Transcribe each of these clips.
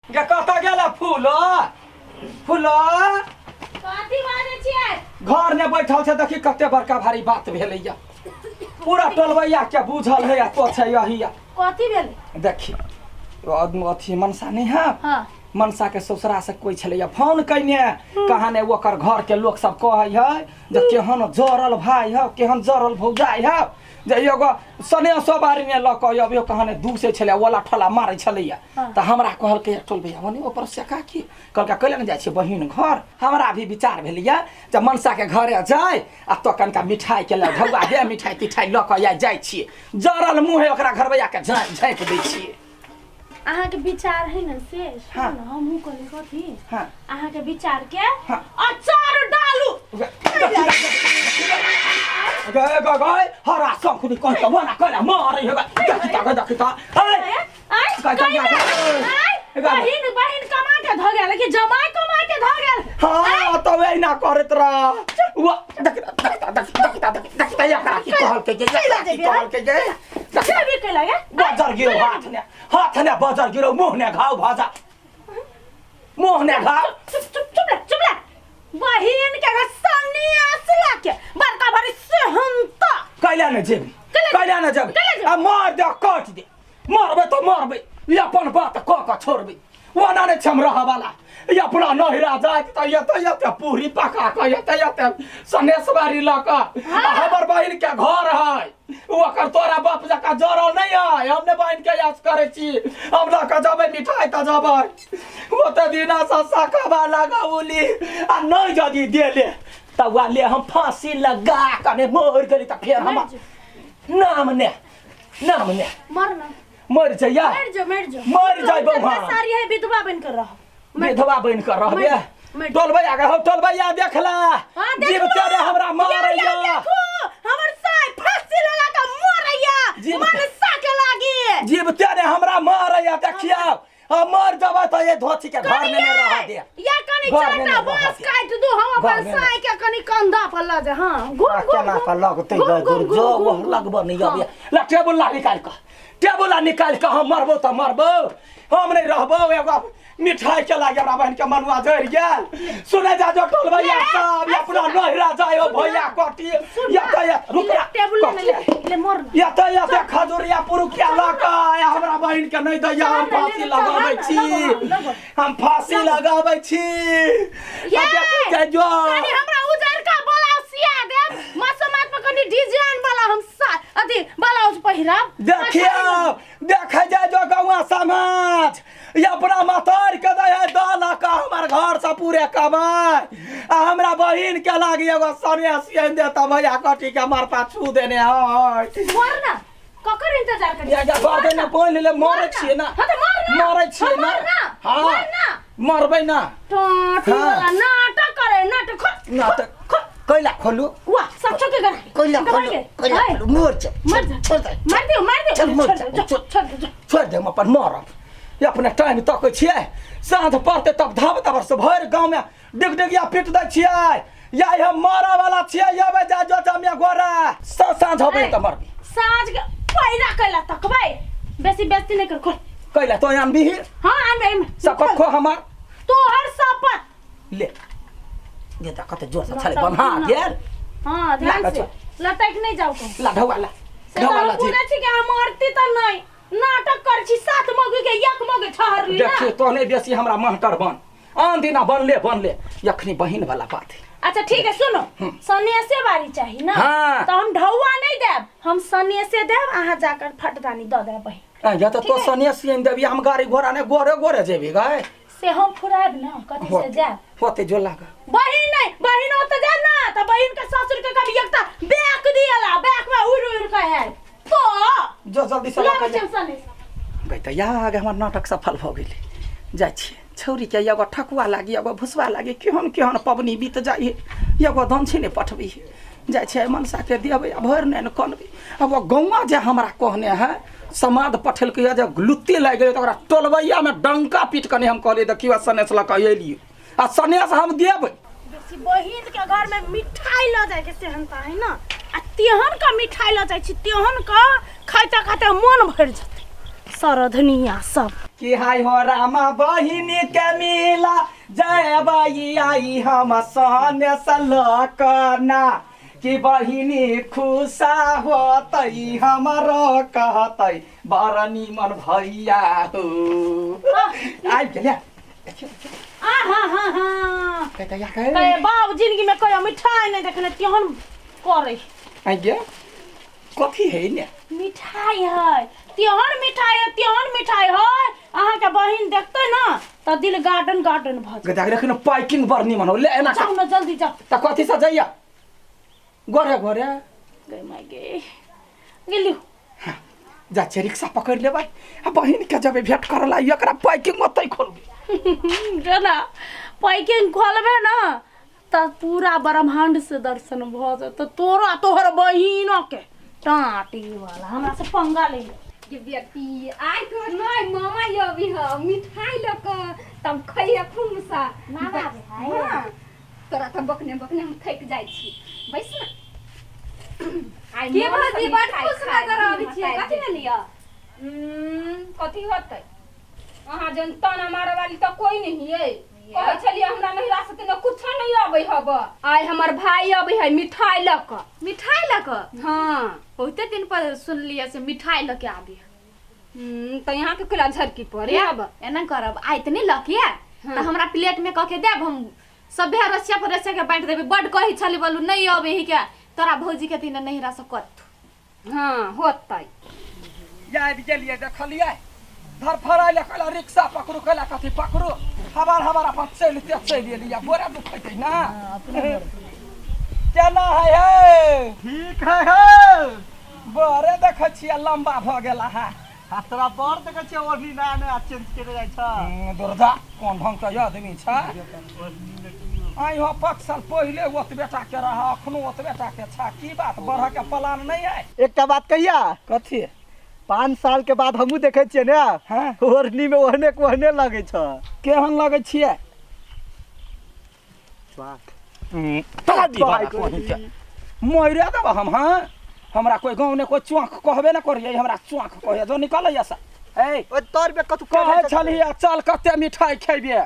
गे कतऽ गेला फूलो फूलो? कथी बाजै छियै? घर ने बैठल छै, देखी कते बड़का भारी बात भेलैया, पूरा टोलबैया के बुझल है आ तो छै यही। कथी भेलै? देखी अथी मनसा नहीं है? हाँ। मनसा के ससुरा से कोई छलैया फोन कयने, कहाँ ने ओकर घर के लोक सब कहै है जे केहन जरल भाई है, केहन जरल भौजाई है, जे एगो सने सवारी ने लऽ कऽ अबियो, कहाँ ने दूसै छलै, ओला ठोला मारै छलैया। तऽ हमरा कहलकै टोल भैया ओने ओकर से काकी कहलकै कैला ने जाइ छियै बहिन घर। हमरा भी विचार भेलैया जे मनसा के घरे जाय आ तो कनिका मिठाई के लऽ ढौआ दे, मिठाई तिठाई लऽ कऽ जाइ छियै, जरल मुँह है ओकरा घरबैया के झाँपि दै छियै। अहाँके विचार है ने से सुनू। हाँ। ने हमहूँ कहली कथी? हाँ। अहाँके विचार के हाँ। अचार डालू। गे गे गे हरा शंखुनी कह के वना कला मारै हे, देखी ता, देखी ता। हे। आय। कह के कहिने, आय, बहिन बहिन कमा के धऽ गेल कि जमाई कमा के धऽ गेल? हाँ, तो वही ना करत रह वो, देख देख देख देख देख देख ता, एकरा की कहल के गे, एकरा की कहल के गे, देख। से भी कैला गे? बजर गिरो हाथ ने, हाथ ने बजर गिरो, मुंह ने घाव भजा, मुंह ने घाव। चुप चुप, चुप रह, चुप रह। बहिन के अगर सन्यास लाके बड़का भारी सेहनता। कैला ने जेबी? कैला? कैला ने जेबी? कैला जेबी? आ मार दे, काट दे, मरबे तो मरबे, ई अपन बात कह के छोड़बे, ओना नहि छै हम रहऽ वाला। ई अपना नहिरा जाइत तऽ एते एते पूरी पका कऽ, एते एते सनेसबारी लऽ कऽ, आ हमर बहिन के घर है, ओकर तोरा बाप जकाँ जरल नहि है। हम ने बहिन के याद करै छी, हम लऽ कऽ जेबै मिठाई तऽ जेबै, ओते दिना से सकबा लगौली, आ नहि यदि देले तऽ वा ले हम फांसी लगा कऽ ने मरि गेली तऽ फेर हमर नाम ने, नाम ने। मर ना। मर जइया। मर जो, मर जो। मर जइबौ हम। सारी है विधवा बन कर रहो। विधवा बन कर रहबे। मर। टोलबैया के हौ, टोलबैया देखला। हाँ, देखलो। जीव तेरे हमरा मारैया। या, देखो, हमर साय फांसी लगा के मरैया। जीव मनसा के लागी। जीव तेरे हमरा मारैया, देखिया हम मर जबै तऽ ये धोती के घर में नहीं रह दे। या कनी घर में चाटा नहीं रह बांस दे। काट दू, हम घर अपन में नहीं। साय के कनी कंधा पर ल जा। हां, घूम आ घूम केना घूम। कऽ लगतै? घूम, गै घूम, दूर जो घूम, वो घूम। लगबो नहीं हाँ। अबैया। ला टेबुल निकाल कऽ, टेबुल निकाल कऽ, हम मरबो तऽ मरबो, हम नहीं रहबो। एगो मिठाई के लागे हमरा बहन के मनुआ जरि गेल। सुने जा जो टोलबैया ले, सब आ, अपना सुन। नहिरा जाय हो भैया कटी सुन या ना। तऽ या रुक ले, ना, टेबुल ले, ले, कटी। ले, मर ना। या तऽ या तऽ खजुरिया पुरुकिया लऽ कऽ आ हमरा बहन के नहीं दैया, हम चल ना, फांसी ले, चल लगाबै ना, छी। लगो, लगो। हम फांसी लगाबै छी। ये! आ देखै जाइ जो। कनी हमरा उजर का ब्लाउज सिया देब, मसोमात पर कनी डिजाइन वाला हम अथी ब्लाउज पहिरब। देखियौ, देखै जाइ जो गौआ समाज, ई अपना मतार के दै है दऽ लऽ कऽ हमर घर से पूरे कमाय, आ हमरा बहिन के लागी एगो सने सियन दे तऽ भैया कटी के मर पाछू देने है। मर ना, ककर इंतजार करी? या या गर्दैन न बहिनीले, मरै छियै ना। हाँ त मर ना। मरै छियै हाँ, ना। मर ना। हाँ। मर ना। मरबै ना। टोटी हाँ। वाला नाटक करे, नाटक खोल। नाटक कैला खोलू? वाह, सब छोके कर। कैला खोलू? कैला खोलू? मर जा। मर जा। छोड़ दे। मार दियो, मार दियो। चल, मर छोड़ जा, दे, छोड़। छोड़ दे, छोड़। छोड़ दे, हम अपन मरब। ये अपने टाइम तकै छियै, साँझ पड़तै तब धाब तबर से भरि गाँवमे डिगडिगिया पीट दै छियै। या हम मरऽ वाला छियै, अबै जा जो जमिया गोरा साँझ होबै तऽ मरबी। साँझ के पहिला कैला तकबै, बेसी बेइज्जती नहीं कर, खोल। कैला तो आनबी? हाँ, आनबे, आनबे। शपथ खो हमर। तोहर शपथ। ले ये तऽ कते जोर से छलै बन्हा गेल। हाँ, ध्यान ला, से लटक नहीं जाओ कहूँ। ला ढौआ ला। से तो ढौआ हम ला जी। बुझै छी कि हम मरती तऽ नहीं, नाटक कर छी, सात मौगी के एक मौगी ठहरली ना। देखियो तो नहीं बेसी हमरा महटर बन, आन दिना बनले बनले, यखनी बहिन वाला बात है। अच्छा ठीक है, सुनो, सनेसे बारी चाहिए ना? हाँ। तो हम ढौआ नहीं देब, हम सनेसे देब, अहाँ जाकर फटदानी दऽ देब बहिन। आ, या तऽ तो सनेस आनि देबी, हम गाड़ी घोड़ा नहि गोरे गोरे जेबी गए। से हम फुरायब ना, कथी से जायब? होते जो लागा। बहिन नहीं, बहिन ओते जायब ना तऽ बहिन के ससुर के कभी एकटा बैक दियला, बैक में उड़ उड़ के है तो जो जल्दी से लग लऽ के छै सनेस गई तऽ या आगे हमर नाटक सफल भऽ गेलै। जाइ छियै छौरीके एगो ठकुआ लागी, एगो भुसबा लागी, केहन केहन पबनी बीत जाइ है, एगो दमछी नहि पठबै है। जाइ छियै मनसाके देबै आ भरि नहि कनबै। आब ओ गौआँ जे हमरा कहने है, समाद पठेलकै जे लुत्ती लागि गेलै, तऽ ओकरा टोलबैयामे डंका पीट कऽ नहि हम कहलियै देखियौ सनेस लऽ कऽ एलियै आ सनेस हम देबै। बेसी बहिन के घर में मिठाई लऽ जाय के सेहनता है ना, आ तेहन का मिठाई लऽ जाइ छी, तेहन का खाइते खाइते मन भरि जेतै। सरधनिया सब। कि हाय हो रामा बहिनी के मिला जय बाई I हम सने सलकना कि बहिनी खुशा होतै हमरो कहतै बड़ निमन भैया हो। आबि गेलै। आ हा हा हा कहे बाप जिंदगी में कहियो मिठाई नहीं देखने तेहन करे। आइ गे, कथी है ने? मिठाई है, तेहन मिठाई है, तेहन मिठाई है, अहाँ के बहिन देखते ना त दिल गार्डन गार्डन भ जाय। गदा रखन पैकिंग बड़ निमन हो ले एना। जाओ ना, जल्दी जाओ। त कथी से जइया? गोरे गोरे गई माय गे गेलियो। जा छियै रिक्शा पकड़ि लेबै आ बहिन के जेबै भेंट करऽ ला। एकरा पैकिंग ओतै खोलबै। जेना पैकिंग खोलबे ना त पूरा ब्रह्मांड से दर्शन भ जेतौ तोरा तोहर बहिनो के। टाटी वाला हमरा से पंगा ले। के बेटी आइ तोहर नहीं मामा अभी ह मिठाई लऽ कऽ तब खइहे खूब सा। मामा आबै है? हाँ, तोरा तऽ बकने बकने हम थकि जाइ छी, बैस ना। आइ के मोन सँ भौजी बड मिठाई खुश खाइ, नजर आबै छियै, मताइ कथी जे। भेल यऽ? कथी होतै, अहाँ जन ताना मारे वाली तऽ कोई नहीं है। कहै छलियै हमरा नहिरा से तऽ कुछो नहीं अबै हब, आइ हमर भाई अबै है मिठाई लऽ कऽ। मिठाई लऽ कऽ? हाँ। बहुते दिन पर सुनलियै से मिठाई लऽ के आबी। तऽ यहाँ के कोला झरकी पड़े आब। एना करब, आइ तऽ नहि लऽ के तऽ हमरा प्लेट में कऽ के देब, हम सभे अड़ोसिया पड़ोसिया के बांटि देबै। बड कहै छली बोलू नहीं अबै ही के तोरा भौजी के तीन नहिरा से कथू। हाँ होतै। आबि गेलियै, देखलियै धरफड़ाइ लए कहला रिक्शा पकड़ू, कहला कथी पकड़ू, हबार हबार अपन चलिते चलि एलियै। बोरा दुखैतै ना केना है? हे ठीक है हे। बड़े देखै छियै लम्बा भऽ गेला है। आ तोरा बड़ देखै छियै ओढ़नी नया नया चेंज केने जाइ छ। दुर्गा कोन ढंग के आदमी छै। आइ हो 5 साल पहिले ओतबे टा के रह, अखनो ओतबे टा के छ। की बात, बढ़ के प्लान नहीं है? एकटा बात कहिया? कथी? 5 साल के बाद हमहूँ देखै छियै ने। हाँ। ओढ़नी में ओहने के ओहने लगै छ। केहन लगै छियै? मरे देब हम। हाँ, हमरा कोई गाँव ने कोई चौक कहबे न करिए, हमरा चौक कहे जो निकल से। ए ओइ तोर पे कथु कहै छलियै चल कते मिठाई खेबे,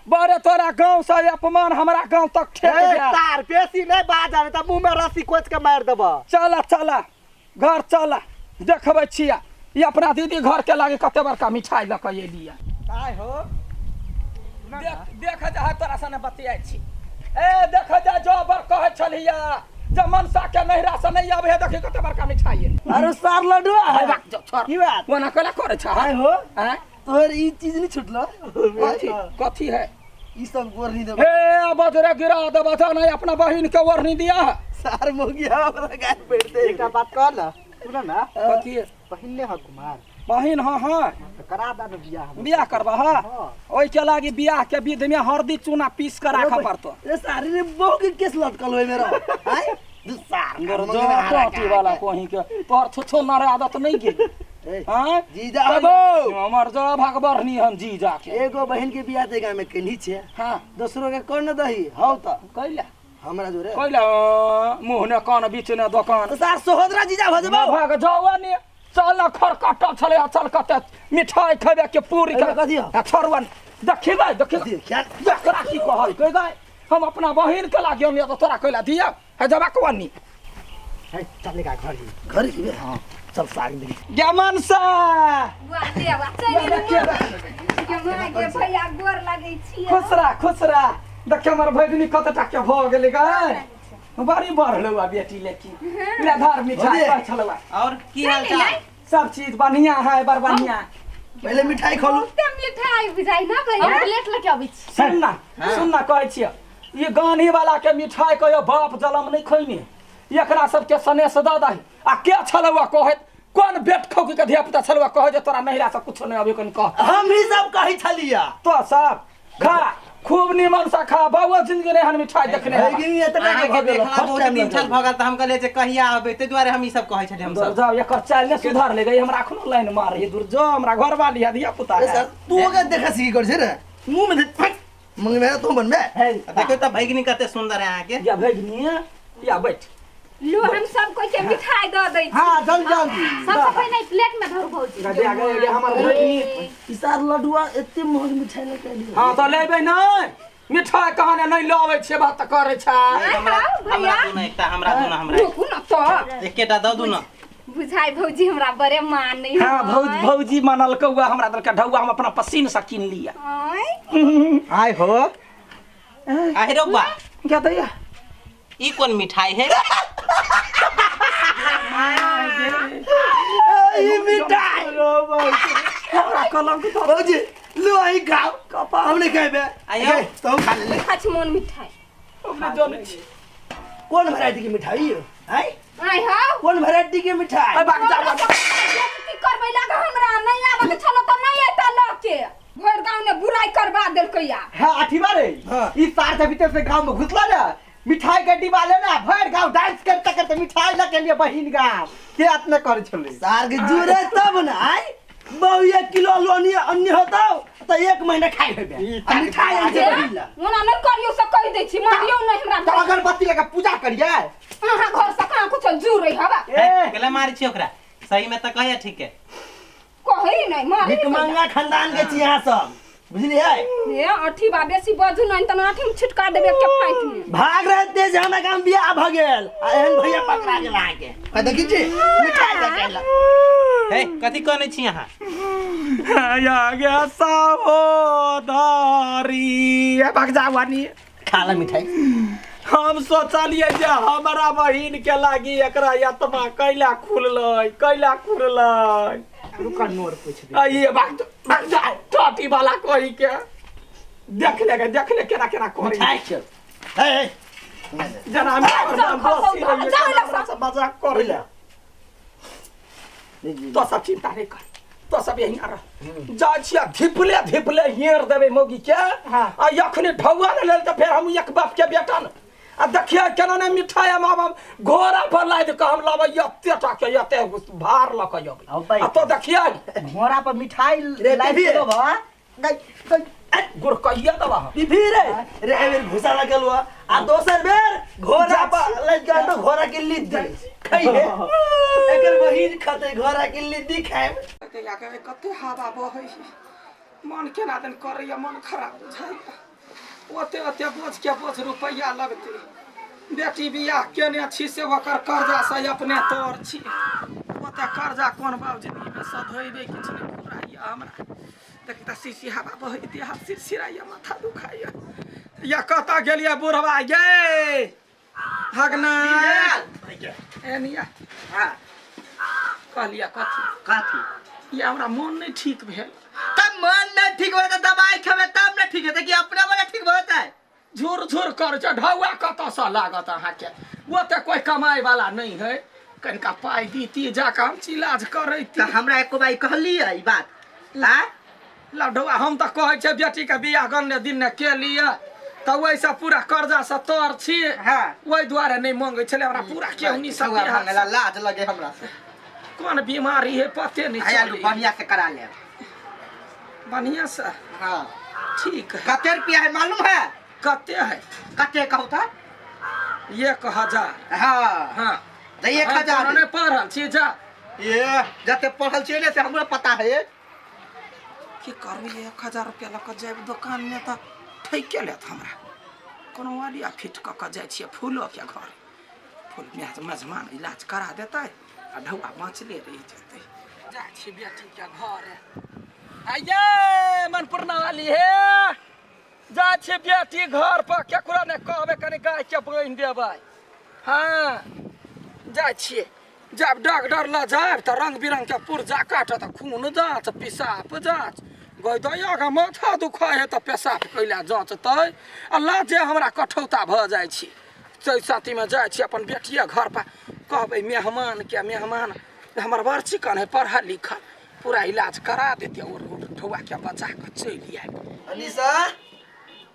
बड़े तोरा गाँव से अपमान हमरा गाँव तक ठेक ए गेल। तार बेसी नहीं बाज आवे त मुंह में रस्सी कोच के मार देब। चल चल घर चल, देखबै छियै ई अपना दीदी घर के लागे कते बड़का मिठाई लऽ कऽ एलियै। काय हो देख देख जा तोरा सने बतियाइ छी। ए देख जा जो बर कहै छलियै जे मनसा के नहिरा से नहीं आबै है, देखी कते बड़का मिठाई एलै। अरे सार लडुआ है बाक जो छोड़। की बात? ओना कैला करै छ? आय हो? आँय? तोहर ई चीज नहीं छुटलो? कथी कथी है ई सब गोरनी देब? हे बजरे गिरा देब जा नहीं अपना बहिन के ओढ़नी दिया है। सार मोगिया हमरा गाय बैठते। एकटा बात कह ल, सुन ना। कथी है? बहिन ने ह कुमार? बहिन हाँ हाँ। त करा दा न बियाह हमर। बियाह करबा? हाँ। हाँ। ओहि के लागी बियाह के विध में हरदी चूना पीस के राखऽ पड़तो। ए सारी रे बहु के केस लटकल होय मेरा। आय दू सार जो टोटी वाला कोही के तोहर छुछो नर आदत नहीं गेल। ए, हाँ? जीजा तब हमर जो भगबरनी हम जीजा के। एगो बहिन के बियाह देगा में केनी छे। हाँ। दोसरो के कोन न दही हौ त कैला? हमरा जोरे कैला मुँह ने कान बीच ने दोकान। तो सार सोहदरा जीजा भ जेबौ। भाग जाओ ने चल न खरकटल छलै, चल कते मिठाई खेबे के पूरी एहिमे कथी हौ? आ छोड़वन देखिबै देखि कथी? क्या? एकरा की कहल के गए, हम अपना बहिन के लागियो ने तो तोरा कैला दिया है जबा कोनी। है चलेगा घर ही। घर ही बे? हां चल साग दे। गे मनसा बुआ देवा चलि के माय गे भैया गोर लगै छियै। खुश रह खुश रह। देख हमर भगिनी कते टा के भ गेलै गए, बड़ी बढ़लौ आ बेटी, लेकिन ले धर मिठाई भौजी। पर छलौ। और की हाल चाल? सब चीज बढ़िया है, बड़ बढ़िया। पहले मिठाई खोलू। बहुते मिठाई बुझाइ ना भैया। हम प्लेट लऽ के अबै छी। सुन ना सुन ना, कहै छियै ई गानी वाला के मिठाई कहियो बाप जलम नहीं खैने, एकरा सबके सनेस दऽ दही। आ के छलौ आ कहैत कोन बेट खौकी के धिया पुता छलौ आ कहै जे तोरा नहिरा से कुछो नहीं अबै, कनि कह। हम ही सब कहै छलिया। तो सब खा, खूब निमन से खा, बउआ जिंदगी नहीं हन मिठाई देखने हेबा। भगिनी एतना के अहाँके भऽ गेल, देखला फर्स्ट बहुत टाइम दिन छल लगल। भऽ गेल तऽ हम कहलियै जे कहिया अबै, ताहि दुआरे हम ई सब कहै छलियै हम दूर सब। जाओ, एकर चाल ने सुधार ले गई, हमरा अखनो लाइन मार रही, दूर जाओ, हमरा घर वाली है धिया पुता ए है। सर तू ओकरा देखा सीखी कर छै रे मुंह में दे फट मंगमे तो बनबे। है देखियौ तऽ भगिनी कते सुन्दर है अहाँके। या भगिनी या बैठ। लो हम सब कोई के मिठाई the they. हां जल्दी जल्दी सबसे पहिले प्लेट में धरू भौजी। गे गे हमर भगिनी ई सार लडुआ एते महग मिठाई ले के लियो। हां त लेबै नै मिठाई कहने नै लबै छे बात करै छै। हमरा हमरा दू ना एकटा हमरा दू ना हमरा रुकू न त एकेटा दऽ दू ना। बुझाई भौजी हमरा बड़े मान नहीं हां भौजी भौजी मानल कौआ हमरा दलका ढौआ हम अपना पसीन से कीन लिया। आय हो आहे रौबा क्या दैया ई कोन मिठाई है? ई मिठाई हमरा कलंक तो भौजी लो आई खाओ कपाल हम नहीं खेबे। आयो। तो खा ले। खाछ मोन मिठाई हमने जानै छी कौन वैरायटी की मिठाई हो? हैं आय हो कौन वैरायटी की मिठाई? अरे भाग जा भाग जा। की करबै लाग हमरा नहीं आबे छलो त नहीं एता ल के भर गांव ने बुराई करवा देलकैया। हां अथी बारे ई सार के भीतर से गांव में घुसला ना मिठाई के डिब्बा लेना भर गांव डांस करते करते मिठाई लके लिए बहिन गांव के अपने करे छले सार के जुरे तब ना आय बहु 1 किलो आलू अन्य होता तो 1 महीना खाई हेबे आ मिठाई आन से बहिन ला। ओना नहीं करियो से कह दै छी मारियो नहीं हमरा। तो अगरबत्ती लगा पूजा करिए अहाँ घर से कहाँ कुछ जुरे हवा ए केला मारी छी ओकरा सही में त कहया ठीक है कहि नहीं मारी भिखमंगा खानदान के छी यहाँ सब बुझलिए। ए अठी बा बेसी बजू नहीं त अठी में छिटका देबे के फाइट में भाग रहे तेज हमरा गाम बियाह भ गेल आ एहन भैया पकड़ा गेल अहाँ के। आ देखी छी मिठाई दे के ला। हे कथि कहने छी अहाँ? या गे सावधारी भाग जा वानी खा ला मिठाई। हम सोचलिए जे हमरा बहिन के लागी एकरा आत्मा कैला खुललै कैला खुललै। रुका नोर पूछ दे। आइए भाग भाग जा टोटी वाला कोई के देख ले देख ले केना केना करे मिठाई चल। ए जना हम मजाक करे तो सब चिंता नहीं कर तो सब यहीं रह जा छिया धिपले धिपले हेर देबै मौगी के। आ यखने ढौआ ने लेल त फेर हम एक बाप के बेटा न आ देखिए केना ने मिठाई हम आब घोड़ा पर लादि कऽ हम लाबै एते टा के एते भार लऽ कऽ अबै आ तो देखिए घोड़ा पर मिठाई लादि के देबा गुड़ कहिया देबा बीबी रे रे ए बेर घुसा लगल हुआ आ दोसर बेर घोड़ा पर लग गया तो घोड़ा के लीद दे खइहे एकर बहिन खतै घोड़ा के लीद दी खाएब। कते हवा बहै मन केना दिन करैया मन खराब बुझाइया ओते ओते बोझ के बोझ रुपैया लगतै। बेटी बियाह केने छी से ओकर कर्जा से अपने तर छी ओते कर्जा कोन बाप जिंदगी में सधैबै किछु नहि फुराइया हमरा। देखी त शीशी हवा बहै देह सिरसिराइया माथा दुखाइया। या कतऽ गेलियै बुढ़वा गे हगना एनिया कहलियै कथी कथी ये हमरा मन नहीं ठीक भेल। तब मन नहीं ठीक भेल त दवाई खेबै तब ने ठीक हेतै कि अपने बने ठीक भऽ जेतै? झुर झुर कर छै ढौआ कतऽसँ लागत अहाँके ओते कोइ कमाइ वाला नहीं है कनिका पाइ दीती जाकऽ हम इलाज करैती। त हमरा एको बार कहलियै ई बात आ लढौआ हम त कहै छै बेटी के बियाह गन्ने दिन ने के लिए त ओहिसँ पूरा कर्जा से तर छी। हां ओहि दुआरे नहीं मंगै छलै हमरा पूरा केहुनी सब मंगला लाज लगे हमरा से। कोन बीमारी है पते नहीं चले। बढ़िया से करा ले बढ़िया से। हाँ ठीक है। कते रुपया है मालूम है? कते है कते कहू था? 1000। हाँ हाँ तो 1000 नहीं पढ़ल छी जा ये जते पढ़ल छी ने से हमरा पता है। की करू 1000 रुपया लऽ कऽ जायब दुकान में तऽ ठैके लेत हमरा। कोनो आलिया फिट कऽ कऽ जाइ छियै फूलो के घर फूल मेजमान इलाज करा देतै आ ढौआ बाँचले रहि जेतै। जाइ छी बेटी के घर आइये मनपूर्णा वाली हे जाइ छी बेटी घर पर केकरो नहि कहबै कनि गाय के बान्हि देबै। हाँ जाइ छियै जब डॉक्टर लग जायब तऽ रंग बिरंग के पुर्जा काटत खून जाँच पेशाब जाँच गई दैया के माथा दुखाइ है तऽ पेशाब कैला जाँचतै आ लाजे हमरा कठौता भऽ जाइ छी। साथीमे जाइ छी अपन बेटिए घर पर कहबै मेहमान के मेहमान हमर बड़ चिकन है पढ़ल लिखल पूरा इलाज करा देते और ठौआ के बचा कऽ चलि आयब। अनिशा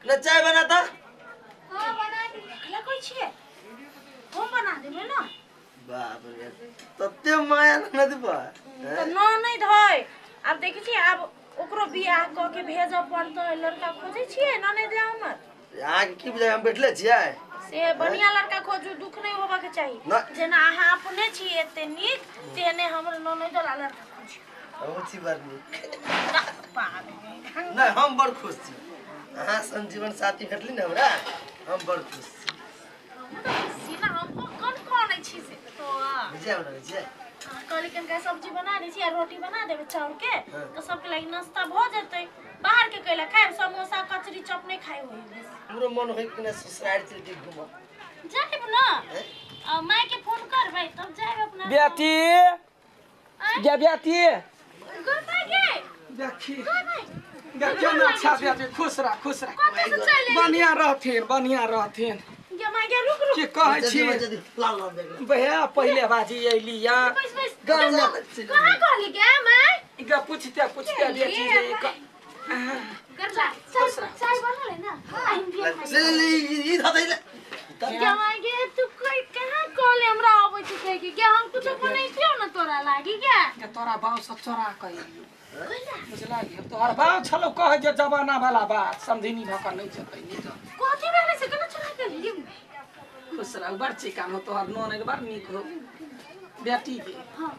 न चाय बनाता? हां बना दी। एकला कोइ छियै हम बना देबै ना। बाप रे तते माया न देबा त न नहीं धय। आब देखै छी आब ओकरो बियाह क के भेजऽ पड़तै लड़का खोजै छियै न नहीं दे हमर। अहाँ के की बुझाय हम बैठले छियै से बढ़िया लड़का खोजू दुख नहीं होबा के चाहिए जेना अहाँ अपने छी एते नीक तेने हमर ननद वाला लड़का खोजू हम छी बड़ नीक नहीं हम बड़ खुश छी अहाँ सन जीवन साथी भेटली ने हमरा हम बड़ खुश छी सीना हम कोन कोन छी से तो बुझाउ ने बुझाइ कहली कनका सब्जी बना दै छी आ रोटी बना देबै चाउर के तो सबके लागि नाश्ता भ जेतै बाहर के कैला खाएब समोसा कचरी चप नहीं खाए होई हमरो मन होई कि ना ससुराल चल के घूम जाइब ना आ my के फोन करबै तब जाइब अपना बेटी गे बेटी गो my गे देखी गो my देखियो ना अच्छा बेटी खुश रह खुश रह बढ़िया रहथिन बढ़िया रहथिन गे my गे रुक रुक की कहै छी भैया पहिले बाजी अइली या गाँव में कहाँ कहली गे my गे पूछते पूछते बेटी रे कर चाय बनल है ना हां ले ले ई धदै ले गे my गे तू कोई कहाँ कहले हमरा आबै छै कह के गे हम कुछो बनैतियौ ना तोरा लागी गे गे तोरा बाऊ सब चोरा के अइलियो बुझला गे तोहर बाऊ छलो कह जे जमाना वाला बात समझिनी भ के नहीं जेतै नहीं जा कथी भेलै से केना चोरा के अइली खुश रह बड़ चिकन हो तोहर ननद बड़ नीक हो बेटी गे हां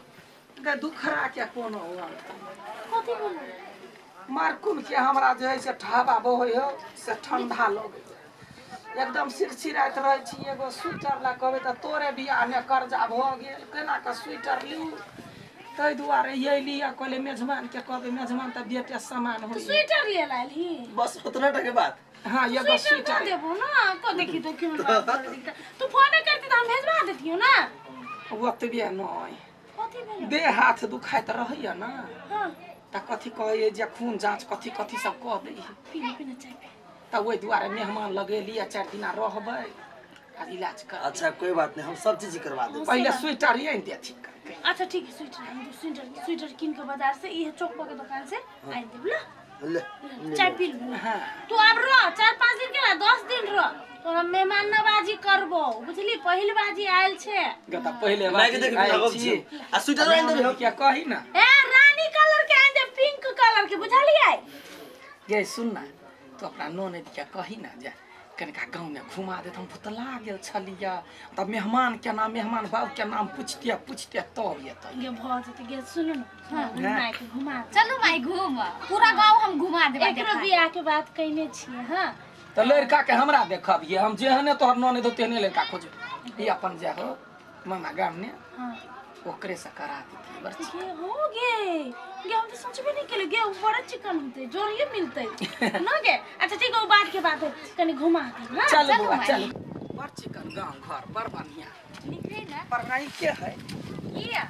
गे दुखरा के कोनो हो कथी भेलै मारकुम के हमरा जे है से ढाबा बहै हो से ठंडा लगै एकदम सिरसिराइत रहै छी एगो स्वेटर ला कहबै तऽ तोरे बियाह मे कर्जा भऽ गेल केना के स्वेटर लिउ ताहि दुआरे अयली आ कहले मेजबान के कहबै मेजबान तऽ बेटे सामान होइ स्वेटर ले लालही बस उतना टा के बात हां एगो स्वेटर देबो ना को देखी तो क्यों तू फोन करती त हम भेजवा देतियो ना ओतबे नहि कथी भेलै देह हाथ दुखाइत रहैया ना हां त कथी कहै जे खून जांच कथी कथी सब कह दै पीना पीना चाय पी त ओहि दुआरे मेहमान लगेली आ 4 दिना रहबै आ इलाज कर अच्छा कोई बात नहीं हम सब चीज करवा देब पहिले स्वेटर आनि देथिन अच्छा ठीक है स्वेटर स्वेटर स्वेटर किन के बाजार से ये चौक पर के दुकान से आनि देब ला ले चाय पी लू हां तू अब रह 4-5 दिन के ना 10 दिन रह तोरा मेहमान नवाजी करबो बुझली पहिल बाजी आयल छे गे त पहिले बाजी देख छी आ स्वेटर आनि देब क्या कही ना ए रानी कलर के आनि दे पिंक कलर के बुझलियै गे सुन ना तो अपना ननद के कही ना जे कनिका गाँव में घुमा देत हम भुतला गेल छलिया तब मेहमान के नाम मेहमान बाबू के नाम पूछते पूछते तब एतै गे भ जेतै गे सुन न हां माय के घुमा चलू माय घूम पूरा गांव हम घुमा देबै एकरो बियाह के बात कइने छियै हां त लड़का के हमरा देखबियै हम जेहने तोहर ननद हो तेहने लड़का खोजब ई अपन जा हो मामा गाम ने हां ओकरे से करा देती बड़ गे हो गे गे हम तो सोचबे नहीं केले गे बड़ा चिकन होते जोड़िए मिलते ना गे अच्छा ठीक है वो बात के बात है कनी घुमा दे हां चल बुआ चल बड़ चिकन गांव घर बड़ बढ़िया निक है ना पर नहीं के है ये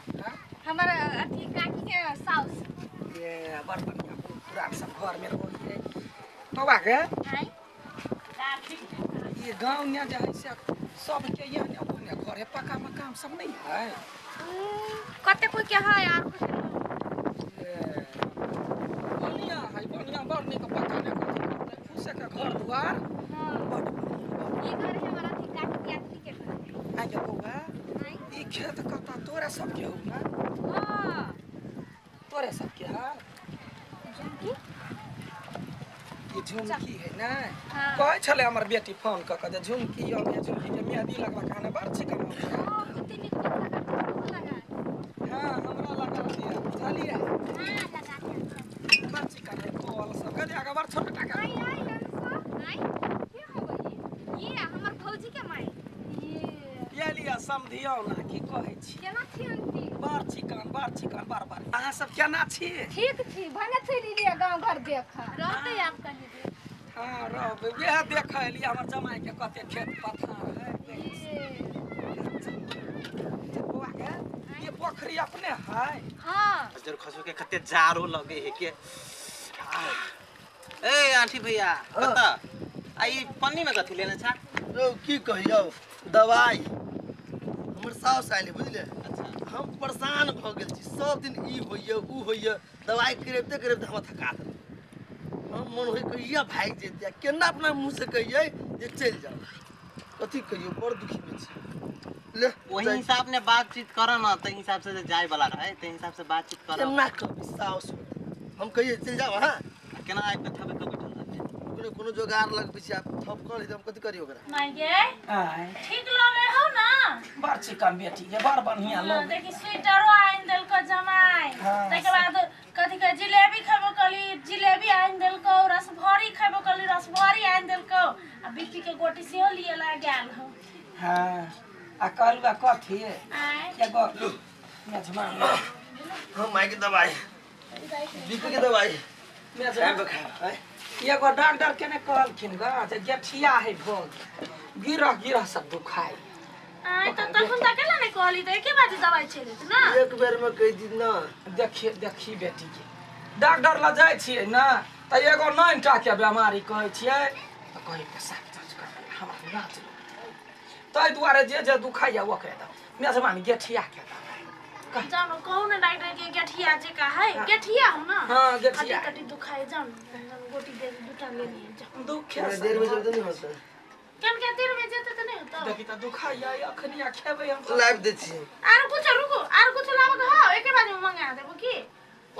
हमर अथी काकी के साउस ये बड़ बढ़िया पूरा सब घर में रहिए तो बा के हाय ये गांव में जे है से सबके यहाँ अपने घर है पक्का मकान सब नहीं है कते कोई के है यार बढ़िया है बढ़िया बड़ नीक पक्का ने कथी फूसे के घर द्वार हां बड़ बढ़िया ई घर है हमारा अथी काकी के अथी के घर आ जा बौआ ई खेत कता तोरा सबके हो ना हां तोरे सबके है झुमकी ई झुमकी है ना हां कहै छलै हमर बेटी फोन क के जे झुमकी अबे झुमकी के मेहदी लगवा के आने बड़ चिकन हां कते नीक लगा लगा हां हमरा लगा दिया बुझलियै हां लगा दिया बड़ चिकन है कोल सब के आगे बड़ छोट टाका आई आई आई के होबै ये हमर भौजी के माई ये ये लिया समझियौ ना की कहै छी केना छी आंटी बड़ चिकन बड़ चिकन बड़ बड़ अहाँ सब केना छी ठीक छी भने चलि एलियै गाँव घर देख रहते आप कहीं दे हां रहबै वएह देखै एलियै हमर जमाई के कते खेत पथार है बौआ के ये पोखरी अपने है हां जर खसो के कते जारो लगे है के ए आंटी भैया कत आ ई पन्नी में कथी लेने छा रौ की कहियौ दवाई हमर साउस आइले बुझले अच्छा हम परेशान भ गेल छी सब दिन ई होइए ऊ होइए दवाई करेबते करेबते हमरा थका देलक हम मन होइ कहिया भागि जैते केना अपना मुँह से कहियै जे चलि जाउ कथी कहियौ बड़ दुखी में छी ले वही हिसाब ने बातचीत कर न त हिसाब से जाय वाला रहे त हिसाब से बातचीत कर केना कहबै साउस हम कहियै चलि जाउ अहाँ केना आबि के थबे के बैठल रहते कोनो कोनो जोगार लगबै छी। आब थप कर हम कथि करी ओकरा? माय गे आय ठीक लगे हो ना? बड़ चिकन बेटी के बड़ बढ़िया हाँ, लोग। देखी स्वेटरो आनि देलको जमाई। हाँ, ताहिके बाद कथी कहे जिलेबी खेबो कहली जिलेबी आनि देलको, रसभरी खेबो कहली रसभरी आनि देलको, आ बीपी के गोटी सेहो लिए ला गेल हो। हाँ आ कहलुआ कथी आय एगो मेजबान हाँ माय के दवाई, बीपी के दवाई मेजबान खाए। एगो डॉक्टर के ने कहलखिन ग जे गेठिया है भोग गिरह गिरह सब दुखाई। आय त तखन त केला नै कहली त एके बाजी दवाई चलत ना? एक बेर में कह दी ना। देखिए देखी बेटी के डॉक्टर ल जाइ छियै ना त एगो 9 टा के बेमारी कहै छियै त कहै पेशाब जाँच करबै हमरा लाज लगैत। ताहि दुआरे जे जे दुखाइया ओकरे दऽ मेजबान गेठिया के दवाई जानो कहू ने डॉक्टर के गेठिया जे का है गेठिया हो ना? हाँ गेठिया कटी कटी दुखाए जाओ गोटी दे दूटा ले लिए जाओ। दुखे देर में जल्दी नहीं होता केन के देर में जेते त नहीं होता। देखी त दुखाइया अखनी आ खेबै हम लाइव दै छी। आर कुछ रुको आर कुछ लाबक हो एके बार में मंगा देबो की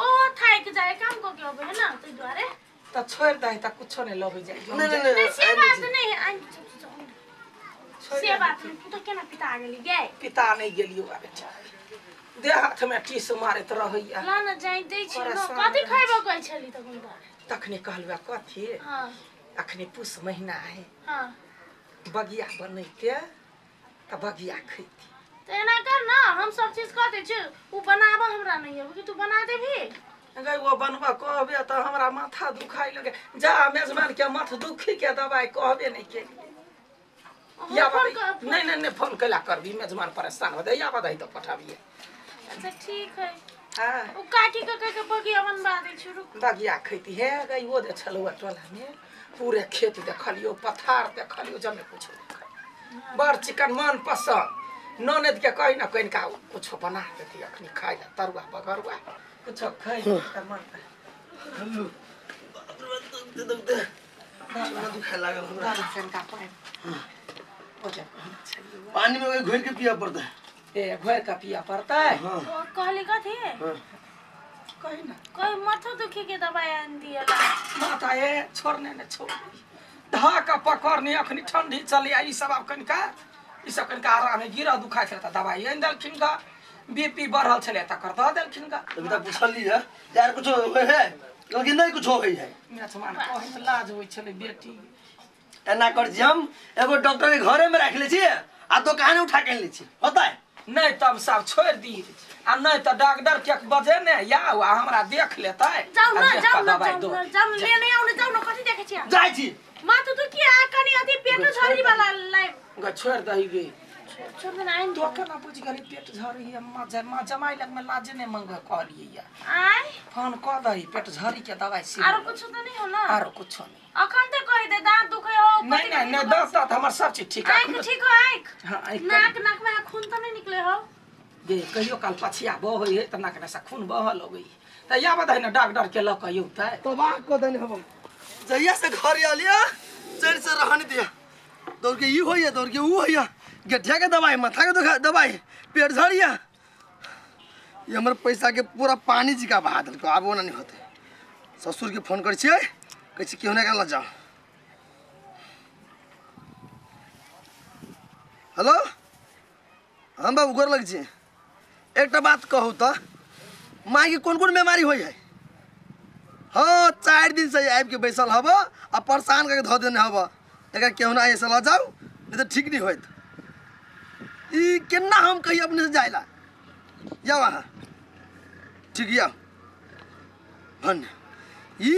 ओ थाक जाए काम को के होबे है ना तै दुआरे त छोड़ दही त कुछो नहीं लबै जाय। नहीं नहीं नहीं से बात नहीं आइ से बात नहीं। तू त केना पिता गेली गे? पिता नहीं गेलियो आ बेटा देह हाथ में टीस मारैत रहैया। ला न जाय दै छी न कथि खैबो कहै छली तखन त? तखने कहलुआ कथी हां अखनी पुस महीना है हां बगिया बनैते त बगिया खैती। त एना कर ना हम सब चीज कह दै छी उ बनाबो हमरा नहीं आबे कि तू बना देबी? गई वो बनबा कहबे त हमरा माथा दुखाइ लगे जा मेजबान के माथ दुखी के दवाई कहबे नहीं के या नहीं नहीं नहीं फोन कैला करबी मेजबान परेशान हो जाय या बधाई त पठाबिए। अच्छा ठीक है। हां उ काकी के कह के बगिया बनबा दै छी रुक। बगिया खैती हे गई वो जे छलुआ टोला में पूरे खेत देखलियो पथार देखलियो जमे कुछ बड़ चिकन मन पसंद ननद के कहि न कनिका कुछ बना देती अखनी खाइ ला तरुआ बगरुआ कुछ खाइ त मन बाप रे दुखते दुखते दुखाय लागल हमरा। कनिका पानि ओ जे पानी में घोर के पिया पड़ता है। ए घोर के पिया पड़ता है। हाँ। ओ कहली कथी? हाँ। कहि ना कोई माथा दुखी के दवाई आन दियला। माथा ए छोड़ने ने छोड़ धाका पकड़ने अखनी ठंडी चली आई सब आब कनिका ई सब कनिका आराम है गिरह दुखाइ छलै त दवाई आनि देलखिन ग बीपी बढ़ल छलै तकर दऽ देलखिन ग। तभी तक पूछली है यार कुछ होय है लेकिन नहीं कुछ होय है। मेजबान कहै त लाज होइ छलै बेटी। एना कर छी हम एगो डॉक्टर के घरे में राख ले छी आ दुकान उठा के ले छी होता है नहीं तब सब छोड़ दी आ नहीं त डॉक्टर के बजे ने या आ हमरा देख लेतै। जाउ ना जाउ ना जाउ ले नहीं आउ ने जाउ ना कथि देखै छी? जाइ छी माथा तो की आ कनी अथि पेट झरी वाला लाइव ग छोड़ दही गे छोड़ दे आइन तो केना बुझ गेली पेट झरी है मां जमाई लग में लाजे नहीं मंग कहलिए या आय फोन क दही पेट झरी के दवाई सी आरो कुछ त नहीं हो ना? आरो कुछ नहीं अखन त कहि दे दांत दुखै हो। नहीं नहीं नहीं दांत त हमर सब चीज ठीक है। आँख ठीक हो? आँख हां आँख नाक नाक में खून त नहीं निकले हो? गे कहियो काल पछिया बहै है त नाक में से खून बह लगै त या बधाई न डॉक्टर के ल कहियो त तबाह क देने हम जहिया से घर आलिया चैन से रहने दिया दौड़ के ई होइया दौड़ के ऊ होइया गठिया के दवाई माथा के दवाई पेट झड़िया ये हमर पैसा के पूरा पानी जी का बहा देलको। आब ओना नहीं होते ससुर के फोन करै छियै कहै छी केहू ने ल जाओ। हेलो हम बाबू गोर लग छी एकटा बात कहू त माँ के कोन कोन बीमारी होइ है? हाँ 4 दिन से आबि के बैसल हब आ परेशान करके धऽ देने हब एकरा केहू ना ऐसे ल जाओ नहीं तो ठीक नहीं होत। ई केना हम कही अपने से जाइला जाओ अहाँ ठीक या भन ई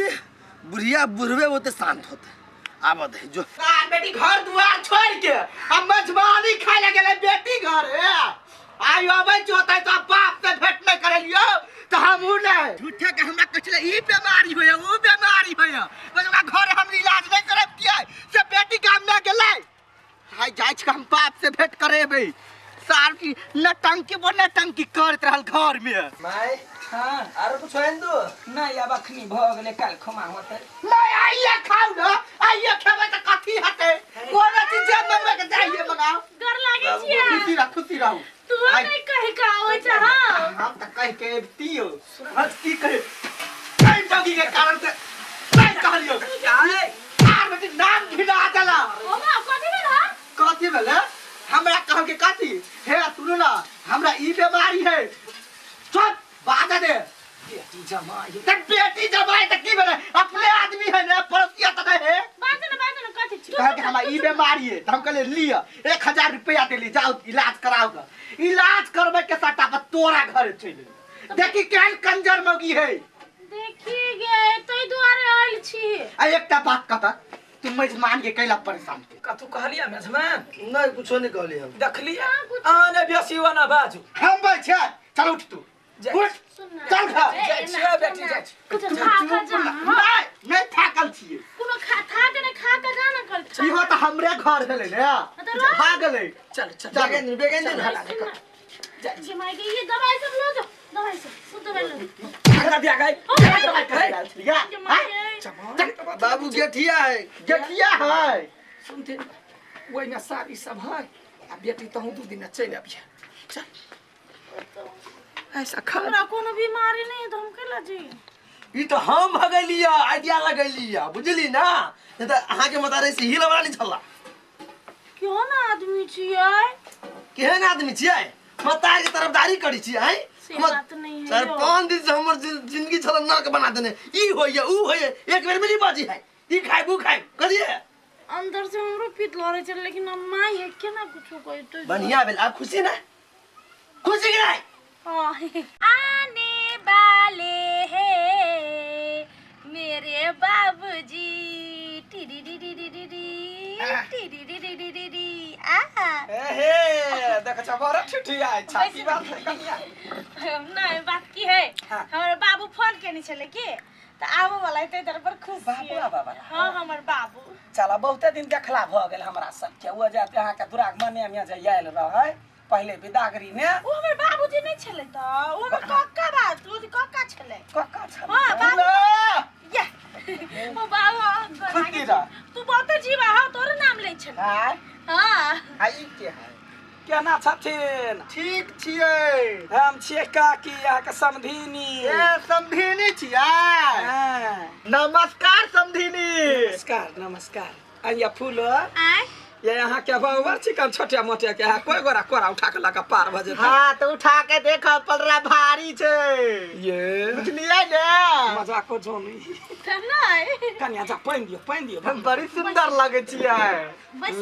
बुढ़िया बुढ़वे होते शांत होते आब दे जो बेटी घर दुआर छोड़ के हम मजबानी खाए लगे बेटी घर है आयो आबै चोतै तो बाप से भेंट नहीं करेलियो तो हम उ नहीं झूठे के हमरा कहै छलै ई बीमारी होय उ बीमारी होय बस ओकरा घर हम इलाज नहीं करब किया से बेटी गाम में गेलै हाय जाइ छी हम बाप से भेंट करेबै सार की नटंकी बोल नटंकी करत रहल घर में। My हां आरो कुछ आइन दो नहीं अब अखनी भ गेलै काल खमा होतै। नहीं आइए खाउ ना आइए खेबै त कथी हेतै कोनो चीज जे मंगबै के जाइए मंगाओ। डर लागै छियै? खुशी रह खुशी रहू तू नहीं कहि का आबै छ। हां हम त कहि के अबतियो हज की कहे कहि जोगी के कारण से नहीं कहलियो आर कथी हे सुनू ना हमरा ई बीमारी है चुप बाजा दे बेटी जमाई त बेटी जमाई त की भेलै अपने आदमी है ना पड़ोसिया त है बाजू ना बाजू ना कथी कहे कि हमरा ई बीमारी है त हम कहले लिअ 1000 रुपया देली जाओ इलाज कराओ ग इलाज करबै के सटा पर तोरा घर चलि गेली देखी केहन कंजर मौगी है देखी गे तै दुआरे आयल छी आ एकटा बात कहता तू मेजमान के कैला परेशान के कथू कहलिया मेजमान नहीं कुछो नहीं कहली हम देखलिया आने बेसी वना बाजू हम बैठ चल उठ तू उठ चल खा जाइ छियै बेटी जाइ छी कुछ खा खा जा नहीं नहीं थाकल छियै कोनो खा था के नहीं खा के जा ना कर इहो त हमरे घर भेलै ने भा गेलै चल चल बेगन बेगन जाइ जे माय के ये दवाई सब लो जाओ दवाई सब सब दवाई लो झगड़ा दिया गई बाबू गेठिया है गेठिया है सुनते ओहि में साड़ी सब है आ बेटी तहु दू दिन चलि अबिहे चल ऐसा खा हमरा कोनो बीमारी नहीं तो हम केला जी ई तो हम भगलिया आइडिया लगलिया बुझली ना नहीं त अहाँ के मतारे से हिल वाला नहीं छला क्यों ना आदमी छियै केहन आदमी छियै मतार के तरफदारी करी छियै से बात नहीं है चार पाँच दिन से हमर जिंदगी छल नरक बना देने ई होइए ऊ होइए एक बेर मिली बाजी है ई खाइब ऊ खाइब करिए अंदर से हमरो पीत लड़े छै लेकिन हम माई है केना कुछो कहते बढ़िया भेल आब खुशी ना खुशी कि नहीं आने वाले हैं मेरे बाबूजी teary D D D D D teary D D D D D आ हे देख छ बड़ ठिठिया अच्छा की बात है कनिया नहीं बात की है हमर बाबू फोन केने छले की त आबो वाला एते तर पर खुश बाबू आबो वाला हां हमर बाबू चला बहुते दिन देखला भ गेल हमरा सब के ओ जाते अहाँ के दुरागमने में जे आयल रहै पहले विदागरी ने ओ हमर बाबूजी नहीं छले त ओ हमर कक्का बात ओ कक्का छले कक्का छले हां बाबू या ओ बाबू खुशी रह तू बहुत जीवा हो तोर नाम लै छले हां हां आ ई के है केना छथिन ठीक छियै हम छियै काकी अहाँ के समधिनी ए समधिनी छियै नमस्कार समधिनी नमस्कार नमस्कार आइया फूल आय ये यहाँ के बाबर चिकन छोटे मोटे के है कोई गोरा कोरा उठा के लगा पार भ जेतै हां त उठा के देख पलरा भारी छै ये बुझलियै ने मजाक को जोनी त नहीं कनिया जा पानि दियो पानि दियो हम बड़ी सुंदर लगै छियै बस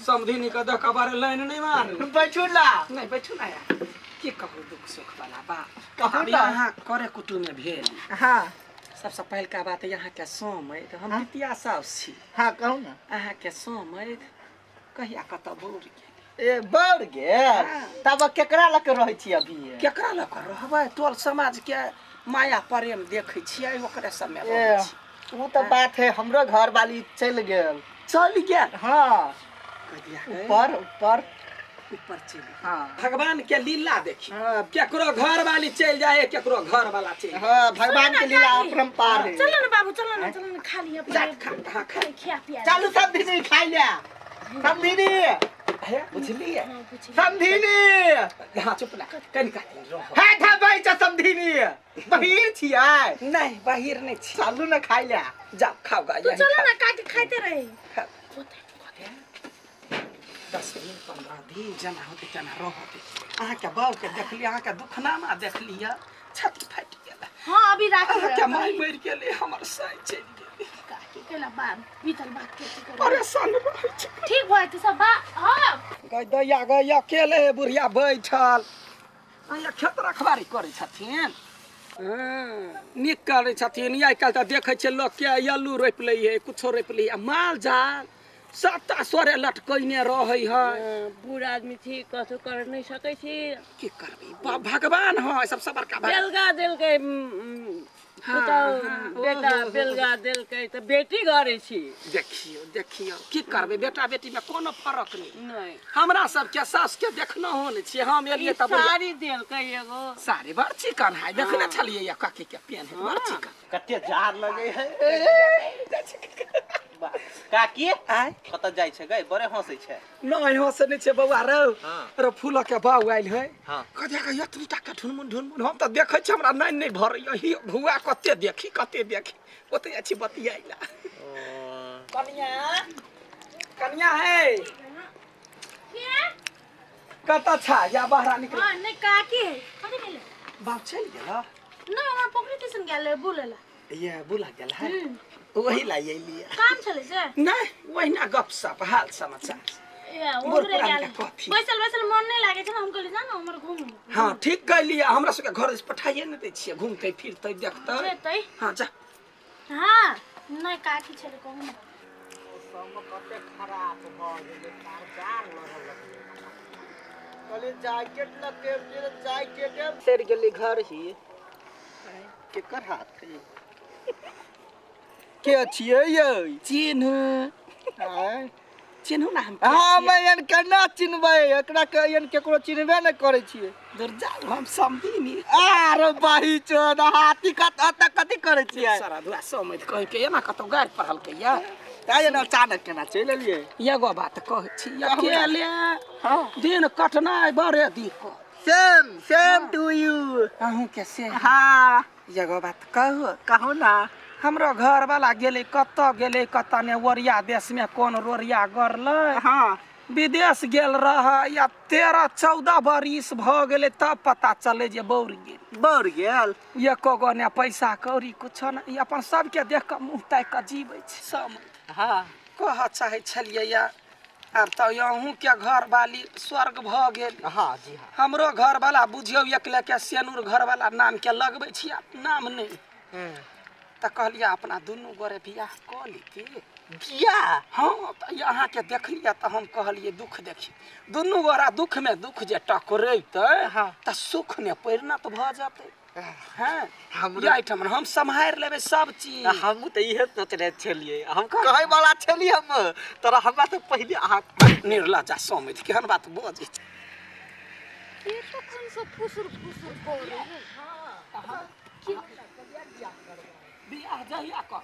समधिनी के देख बारे लाइन नहीं मारू बैठू ना नहीं बैठू ना यार की कहू दुख सुख वाला बात कहू ना यहाँ करे कुटुम में भेल हां सबसे पहिलका बात यहाँ के सोम है हम पितिया साउस छी हां कहू ना अहाँ के सोम है कहिया कत बौर गेल ए बौर गेल तब केकरा लग रहै छी अभी केकरा लग रहबै टोल समाज के माया प्रेम देखै छियै ओकरे सब में रहै छी वो तो बात है हमरो घर वाली चल गेल चल गेल हां ऊपर ऊपर ऊपर चल हां भगवान के लीला देखी केकरो घर वाली चल जाए केकरो घर वाला चल हां भगवान के लीला अपरंपार है चलो ना बाबू चलो ना चलो ना खा लिया जा खा खा खा खिया पिया चलू समधिनी खाइ ले समधिनी हे बुझलिए समधिनी हां चुप ना कनि का दिन रह हे धबै छ समधिनी बहिर छियै नहीं बहिर नहीं छी चलू ना खाइ ले जा खाओ गा तू चलो ना काटी खाते रहे 10 दिन 15 दिन जना होते तना रहते अहाँ के बाऊ के देखली अहाँ के दुखनामा देखलिया छाती फाटि गेल हां अभी राख अहाँ के माय मरि गेलै हमर साइ चलि गेलै काकी केला बाप बीतल बात के करे परेशान रहै छी ठीक भए त सब बा हां गै दैया गै अकेले बुढ़िया बैठल अहाँ खेत रखबारी करै छथिन नीक करै छथिन आइ काल्हि तऽ देखै छियै लोक के आलू रोपि लै है कुछो रोपि लै है माल जाल सबटा सोरे लटकैने रहै है बूढ़ आदमी छी कथू कर नहीं सकै छी की करबै भगवान है सबसँ बड़का बेलगा देलकै पुतहु बेटा बेलगा देलकै तऽ बेटी घरे छी देखियौ देखियौ की करबै बेटा बेटी में कोनो फरक नहीं नहीं हमरा सबके सास के देखना हो नहीं छियै हम एलियै तऽ साड़ी देलकै एगो साड़ी बड़ चिकन है देखने छलियै या काकी के पेन है बड़ चिकन कते जार लगे है काकी आय कतऽ जाइ छै गै बड़े हँसै छै नहीं हँसै नहि छै बौआ रौ रो फूल के बाउ आयल है हाँ। कते के एतनी टा के ढुनमुन ढुनमुन हम तऽ देखै छी हमरा नहीं नहीं भरैया ही भुआ कते देखी कते देखी ओते जाइ छी बतियाइला कनिया कनिया है कतऽ छा या बाहर निकल। हां नहीं काकी है कथी भेलै? बाप चलि गेल ना हमरा पोखरी दिसन गेल रहे बुलै ला। ये बुला गेल है वही ला अइलियै। काम छलै से? नहीं वहिना गपशप हाल समाचार। ये मोर ओकरे पुरान गेल के कथी? बैसल बैसल मन नहीं लागे छै ना, हम कहली जा ना हमर घूम। हाँ ठीक कहलियै, हमरा सबके घर से पठाइए ने दै छियै, घूमतै फिरतै देखतै जेतै। हाँ जा। हाँ नहीं काकी छलै कहू ना। मौसम कते खराब भऽ गेलै, तार लड़ऽ लगलै। कहलियै जैकेट लपेट, जैकेटे सड़ि गेलै घर ही। केकर हाथ है? के छियै यै? चिन्हू आँय? चिन्हू ना हम। हम एहन केना चिन्हबै? एकरा के एहन केकरो चिन्हबे नहि करै छियै। दूर जाउ, हम समधिनी। आरे बाही चोद हाथी कत अतऽ कथी करै छियै? सारा दुआ समधि कहि के एना कतौ गारि पढ़लकै या ताहि एना अचानक केना चलि एलियै? एगो बात कहै छी, अकेले दिन कटनाइ बड़े दिक्कत। सेम सेम टू यू। अहूँ के से? हाँ। एगो बात कहू? कहू ना। हमरो घर वाला गेलै कतऽ गेलै कतऽ ने, ओरिया देश में कोन रोरिया गरलै। हाँ। विदेश गेल रह या 13-14 बरिस भऽ गेलै तब पता चलै जे बौर गेल। बौर गेल? एको गो ने पैसा कौड़ी कुछो ने, ई अपन सबके देख कऽ मुँह ताकि कऽ जीबै छै सब। हाँ। कहऽ चाहै छलियै या आब तऽ अहूँके घरवाली स्वर्ग भऽ गेल। हाँ जी हाँ। हमरो घरवाला बुझियौ एक लेके सेनुर घरवाला नामके लगबै छी, आब नाम नहि। तऽ कहलियै अपना दुनू गोरे बियाह कऽ लीती। बियाह? हाँ, तऽ अहाँके देखलियै तऽ हम कहलियै दुख देखी दुनू गोरा दुख में दुख जे टकरेतै हाँ। तऽ सुख में परिणत भऽ जेतै। हाँ हमरो एहिठाम हम सम्हारि लेबै सब चीज। हमहूँ तऽ इहे सोचने छलियै, हम कहै वाला छलियै हम तोरा हमरा से पहिले अहाँ। निर्लज्जा समित केहन बात बजै छै। के तखन से फुसुर फुसुर करै है? बियाह जहिया कर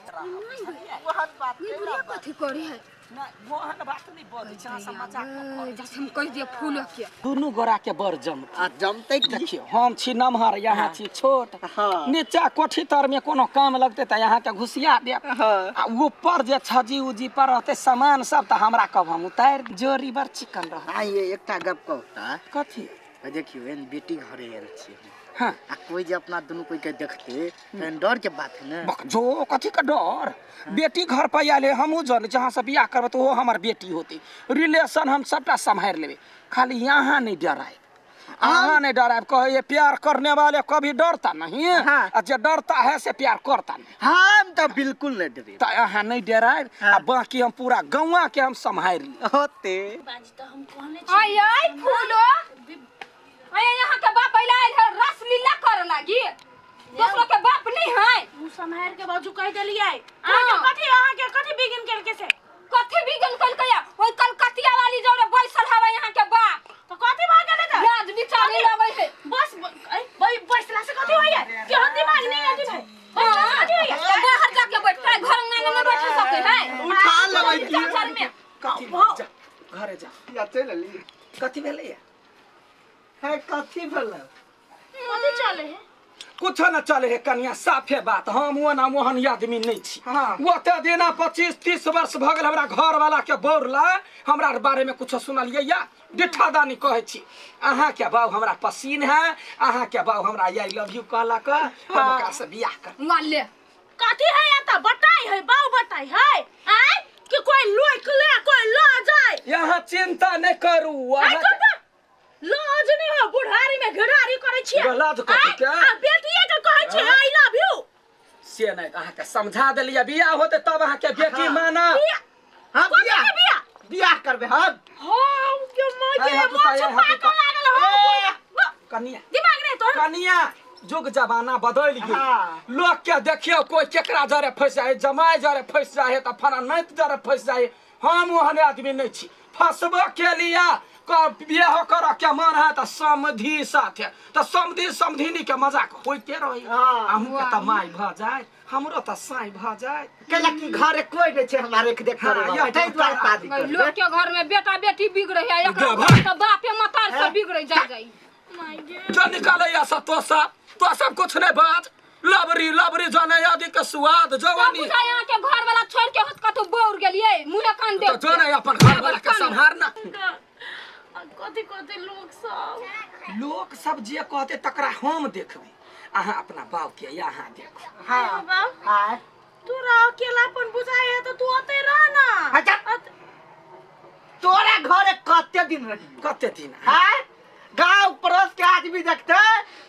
ओहन बात ई बुढ़िया कथी करै है? नहि ओहन बात नहि बजै छै, अहाँ सब मजाक करै जैसे हम कहि दिए फूल के। दुनू गोरा के बड़ जमतै। आ जमतै की? देखियौ हम छी नमहर, यहाँ छी छोट। हाँ। नीचा कोठी तर में कोनो काम लगतै तऽ यहाँ के घुसिया देब। हाँ। आ ऊपर जे छजी उजी पर रहतै सामान सब तऽ हमरा कहब हम उतारि। जोड़ी बड़ चिकन रहत। आ ये एकटा गप कहू तऽ? कथी? देखियौ एहन बेटी घरे आयल छी हम। हाँ। आ कोई जे अपना दुनू कोई के देखते तहन डर के बात है ना। बक जो कथी के डर? बेटी घर पर आयल है, हमहूँ जन जहाँ से बियाह करबै तऽ ओहो हमर बेटी होतै। रिलेशन हम सबटा सम्हारि लेबै, खाली यहाँ नहीं डरायब। अहाँ नहीं डरायब। कहै प्यार करने वाले कभी डरता नहीं। हाँ। आ जे डरता है से प्यार करता नहीं। हम तऽ बिल्कुल नहीं डरे। तऽ अहाँ नहीं डरायब। हाँ। आ बाकी हम पूरा गौआ के हम सम्हारि ली। होते। बाजी तऽ हम कहने छी। आय आय फूलो, आय यहाँ के बाप अइला आयल है रसलीला करे लागी, दोसरो के बाप नहीं है। मुँह सम्हारि के बाजू कहि देलियै। अहाँके कथी, अहाँके कथी बिगिन केलकै से? कथी बिगिन केलकै? ओइ कलकतिया वाली जौरे बैसल हवे यहाँ के बाप। तऽ कथी भऽ गेलै तऽ? लाज बिचारी लगै है। बस बैसला से कथी होइए? केहन दिमाग नहीं है जी भाई? बैसला से कथी होइए? तऽ बाहर जाके बैठतै, घर अंगना में नहीं बैठ सकै है। उठा लेबै की? चाचर में। कथी? जा घरे जा। या चलि एली। कथी भेलैया? है कथी भेलै? कथी चले है? कुछो न चले है कनिया, साफे बात। हम ओना ओहन आदमी नहीं छी। हाँ। ओते दिना 25-30 वर्ष भऽ गेल हमरा घर वाला के बौरला, हमरा बारे में कुछो सुनलियै या? डिठा दानी कहै छी। अहाँ के बाबू हमरा पसीन है, अहाँ के बाबू हमरा I love you कहलक, हम ओकरा से बियाह कर। माले कथी है या तऽ बताई है, बाबू बताई है। आय कि कोई लोक ले कोई ल जाए। यहाँ चिंता नहीं करू। आय करबा लाज नहीं हो, बुढ़ारी में घिढ़ारी करै छियै। लाज कथी के? आ बेटिए के कहै छियै I love you. से नहीं अहाँ के समझा देलियै, बियाह होते तब अहाँ के बेटी माना। हाँ, कथी बियाह। के बियाह? बियाह करबै हम। हाँ, के माय के हाथ माछ उतार, हाथ पाकऽ उतार। लागल हो। कनिया दिमाग नहीं तोहर। कनिया जुग जमाना बदलि गेल। हाँ। लोक के देखियौ कोई केकरा जरे फसि जाइ, जमाइ जरे फसि जाइ तऽ फला नाति जरे फसि जाइ। हम ओहन आदमी नहीं छी। फसबो के लिए बियाह करऽ के मन है तऽ समधि साथे, तऽ समधि समधिनी के मजाक होइते रही। अहूँ के तऽ माय भऽ जाय, हमरो तऽ साँय भऽ जाय। कैला कि घरे कोई नहीं छै हमरा रेख देख हाँ, करे वाला। यही ताहि दुआरे शादी करबै। लोग के घर में बेटा बेटी बिगड़े है, एकरा देबा। घर के बापे मतार सब बिगड़े जाय जाय। जो निकाले या सब तो सब तो सब कुछ नहीं बात। लबरी लबरी जाने आदि के स्वाद जवानी। बुझा यहाँ के घर वाला छोड़ के होत कतौ बौर गेलियै, मुँहे कान तो देख जो नहीं अपन घर वाला के संभार ना। कथी कहते लोक सब? लोक सब जे कहते तकरा हम देखबै। अहाँ अपना बाप के यहाँ देखू। हाँ बाप हाँ तोरा अकेलापन बुझाइ है तऽ तू ओतै रह ना। अच्छा। तोरा घरे कते दिन रही? कते दिन? हाँ गांव पड़ोस के आदमी देखते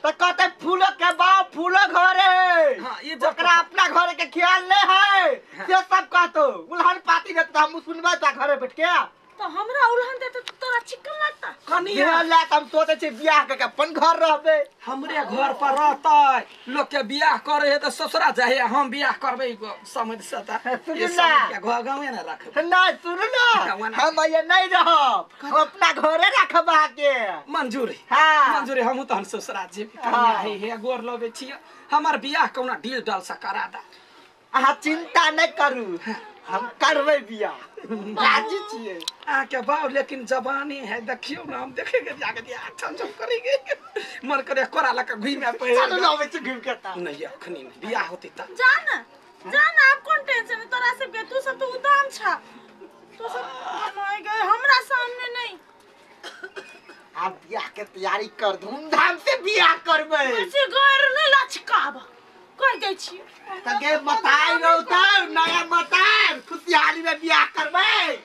तो कहते फूलो के बाप फूलो घरे। हाँ, ये जब- ओकरा अपना घरे के ख्याल नहीं है। से सब कहतो उल्हन पाती देखता हम सुनबे ता घरे बैठ के। तऽ हमरा उल्हन देते तऽ तोरा चिकन लगता। कनिया ला हम सोचे छी बियाह के अपन घर रहबे। हमरे घर पर रहतै। लोक के बियाह करे है तऽ ससुरा जाए, हम बियाह करबै समझ से तऽ सुनू ये ना। समझ के घर गाँवे ने रखबै। नहीं सुनू ना, हम ये नहीं रहब, हम अपना घरे रखब आके। मंजूर है। हाँ। मंजूर है, हमहूँ तहन ससुरा जेबै। हाँ। कनिया हे हे गोर लगै छियै, हमर बियाह कौना डील डल से करा दा। अहाँ चिंता नहीं करू, हम करबै बियाह, राजी छियै। अहाँके बाप लेकिन जवानी है, देखियौ ना हम देखेंगे जाके दिया छम छम करेंगे, मन करे कोरा लऽ के घुमे पे। चलू ना अबै छी घुमि के तऽ। नहीं अखनी नहीं, बियाह होतै तऽ। जा ना जा ना, आब कोन टेंशन है तोरा सबके? तू सब तऽ उदाम छा, तू सब नहीं गए हमरा सामने नहीं। आब बियाह के तैयारी कर, धूमधाम से बियाह करबै। से गैर नहीं लचकाब कह दै छी। तगे मताई रहतै, नया मताई खुशहाली में बियाह करबै।